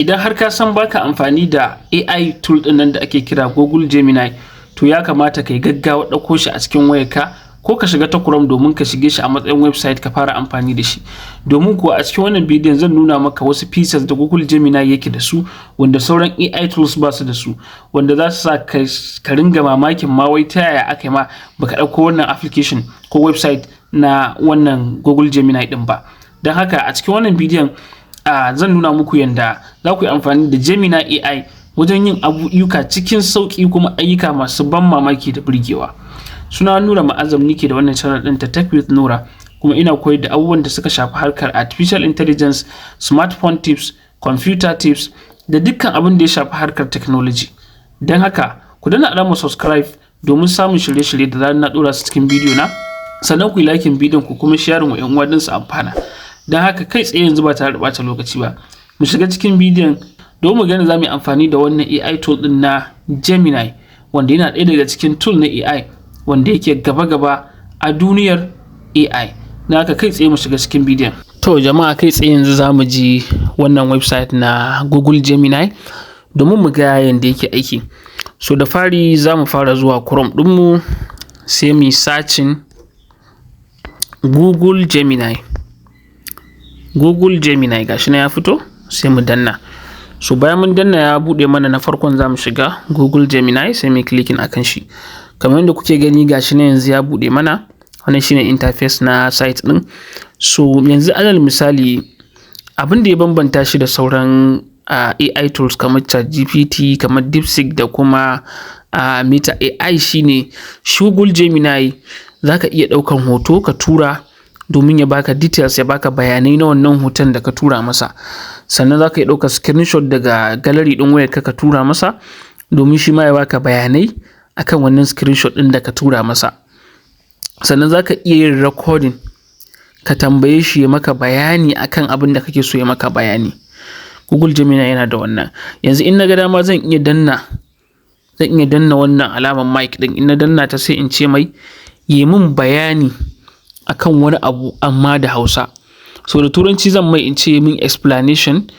Idan har ka san baka amfani da AI tool ɗin nan da ake kira Google Gemini, to ya kamata kai gaggawa ɗauko shi a cikin wayarka ko ka shiga ta Chrome domin ka shige shi a matsayin website ka fara amfani da shi. Domin kuwa a cikin wannan bidiyon zan nuna maka wasu features da Google Gemini yake da su wanda sauran AI tools ba su da su, wanda za su sa ka ringa mamakin ma wai ta yaya aka yi ma baka ɗauko wannan application ko website na wannan Google Gemini ɗin ba. Don haka a cikin wannan bidiyon zan nuna muku yanda za ku yi amfani da Gemini AI wajen yin ayyuka cikin sauƙi kuma ayyuka masu ban mamaki da burgewa. Suna Nura Ma'azam, nike da wannan channel ɗin ta Tech with Nura, kuma ina koyar da abubuwan da suka shafi harkar artificial intelligence, smartphone tips, computer tips da dukkan abin da ya shafi harkar technology. Don haka ku danna alamar subscribe domin samun shirye-shirye da zarar na ɗora su cikin bidiyo na, sannan ku yi liking bidiyon ku kuma sharing wa 'yan uwa don su amfana. Don haka kai tsaye yanzu ba tare da ɓata lokaci ba, mu shiga cikin bidiyon domin mu gani za mu yi amfani da wannan AI tool ɗin na Gemini, wanda yana ɗaya daga cikin tool na AI wanda yake gaba-gaba a duniyar AI. Don haka kai tsaye mu shiga cikin bidiyon. To jama'a, kai tsaye yanzu za mu ji wannan website na Google Gemini domin mu ga yanda yake aiki. So da fari za mu fara zuwa Chrome ɗinmu, sai mu yi searching Google Gemini. Google Gemini gashi nan ya fito, sai mu danna. So bayan mun danna ya buɗe mana na farkon, za mu shiga Google Gemini, sai mu yi clicking akan shi. Kamar yadda kuke gani, gashi nan yanzu ya buɗe mana. Wannan shine interface na site ɗin. So yanzu alal misali, abin da ya bambanta shi da sauran AI tools kamar ChatGPT, kamar DeepSeek da kuma Meta AI shine shi Google Gemini za ka iya ɗaukan hoto ka tura domin ya baka details, ya baka bayanai na wannan hoton da ka tura masa. Sannan za ka iya ɗaukar screenshot daga gallery ɗin wayarka ka tura masa domin shi ma ya baka bayanai akan wannan screenshot ɗin da ka tura masa. Sannan za ka iya yin recording ka tambaye shi ya maka bayani akan abin da kake so ya maka bayani. Google Gemini yana da wannan. Yanzu in na ga dama zan iya danna wannan alamar mic ɗin. In na danna ta, sai in ce mai yi min bayani akan wani abu amma da Hausa. So da Turanci zan mai in ce min explanation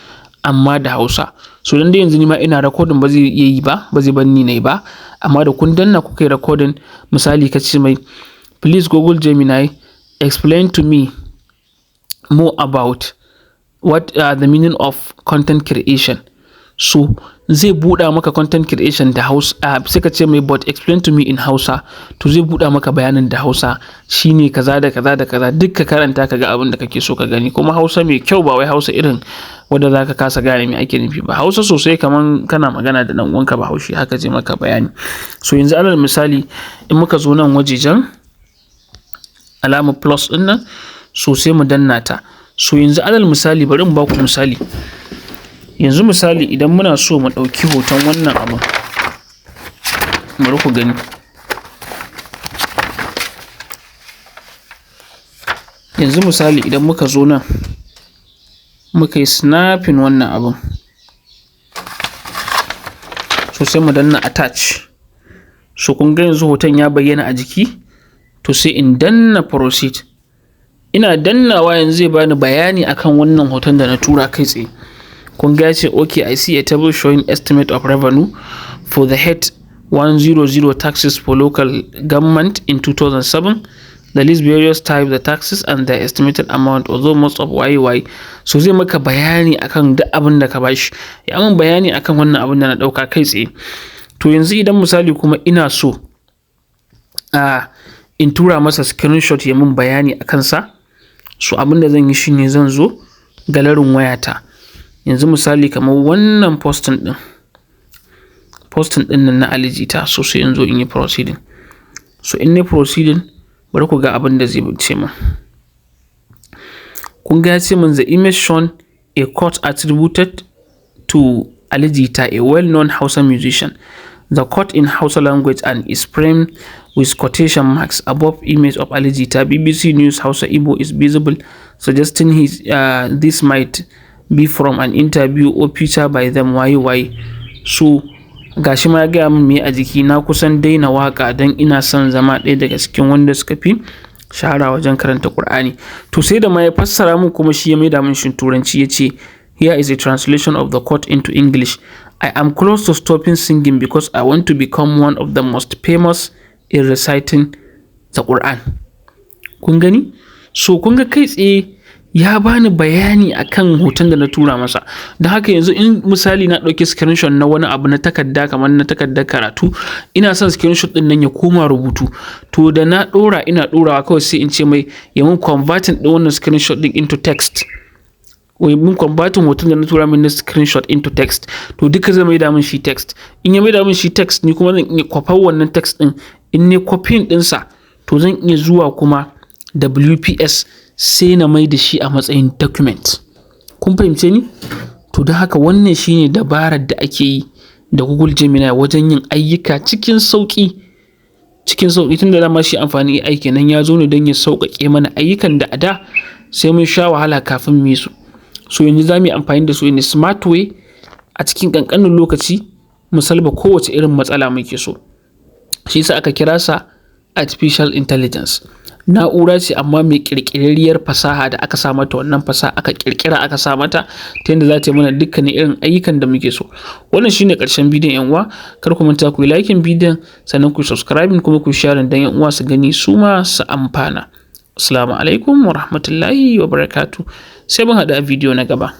amma da Hausa. So dan dai yanzu ni ma ina recording, ba zai iya yi ba, ba zai bar ni na yi ba. Amma da kun danna kuka yi recording, misali ka ce mai, "Please Google Gemini, explain to me more about what are the meaning of content creation." So zai buɗa maka content creation da Hausa, sai ka ce mai, "But explain to me in Hausa." To zai buɗa maka bayanin da Hausa, shine kaza da kaza da kaza, duk ka karanta ka ga abin da kake so ka gani. Kuma Hausa mai kyau, ba wai Hausa irin wadda za ka kasa gane me ake nufi ba. Hausa sosai kaman kana magana da ɗan uwanka Bahaushe, haka zai maka bayani. So yanzu alal misali, in muka zo nan wajejen alamar plus ɗin nan, so sai mu danna ta. So yanzu alal misali, bari in baku misali. Yanzu misali idan muna so mu ɗauki hoton wannan abun, bari ku gani. Yanzu misali idan muka zo nan muka yi snapping wannan abun, so sai mu danna attach. So kun ga yanzu hoton ya bayyana a jiki, to sai in danna proceed. Ina dannawa yanzu zai bani bayani akan wannan hoton da na tura kai tsaye. Kun ga ya ce, "Okay, I see a table showing estimate of revenue for the head 100 taxes for local government in 2007. The list various types of taxes and their estimated amount, although most of YY." So zai maka bayani akan duk abin da ka bashi. Ya min bayani akan wannan abin da na ɗauka kai tsaye. To yanzu idan misali kuma ina so in tura masa screenshot ya min bayani a kansa, so abin da zan yi shine zan zo galleryn wayata. Yanzu misali kamar wannan posting ɗin nan na Ali Jita, so sai in zo in yi proceeding. So in nayi proceeding, bari ku ga abin da zai ce min. Kun ga ya ce min, "The image shown a quote attributed to Ali Jita, a well-known Hausa musician. The quote in Hausa language and is framed with quotation marks above image of Ali Jita. BBC News Hausa Igbo is visible, suggesting this might be from an interview or feature by them YY." So gashi ma ya gaya min me a jiki: "Na kusan daina waƙa don ina son zama ɗaya daga cikin wanda suka fi shahara wajen karanta Ƙur'ani." To sai da ma ya fassara min kuma shi ya maida min shi Turanci, ya ce Here is a translation of the quote into English. I am close to stopping singing because I want to become one of the most famous in reciting the Quran. Kun gani? So kun ga kai tsaye ya bani bayani akan hoton da na tura masa. Don haka yanzu in misali na ɗauki screenshot na wani abu na takarda, kamar na takardar karatu, ina son screenshot ɗin nan ya koma rubutu, to da na ɗora, ina ɗorawa kawai sai in ce mai ya mun converting ɗin wannan screenshot ɗin into text, mun converting hoton da na tura min na screenshot into text. To duka zai maida min shi text. In ya maida min shi text, ni kuma zan iya kwafar wannan text ɗin. In ne copying ɗinsa, to zan iya zuwa kuma WPS sai na mai da shi a matsayin document. Kun fahimce ni? To don haka wannan shine dabarar da ake yi da Google Gemini wajen yin ayyuka cikin sauƙi, cikin sauƙi, tunda dama shi amfani AI kenan, ya zo ne don ya sauƙaƙe mana ayyukan da a da sai mun sha wahala kafin mu yi su. So yanzu za mu yi amfani da su in a smart way, a cikin ƙanƙanin lokaci mu solve kowace irin matsala muke so. Shi yasa aka kira sa artificial intelligence. Na'ura ce amma mai ƙirƙirarriyar fasaha da aka sa mata wannan fasaha, aka ƙirƙira aka sa mata ta yadda za ta yi mana dukkanin irin ayyukan da muke so. Wannan shine ƙarshen bidiyon, 'yan uwa. Kar ku manta ku yi liking bidiyon, sannan ku subscribing, kuma ku share don 'yan uwa su gani su ma su amfana. Assalamu alaikum wa rahmatullahi wa barakatuh. Sai mun haɗu a bidiyo na gaba.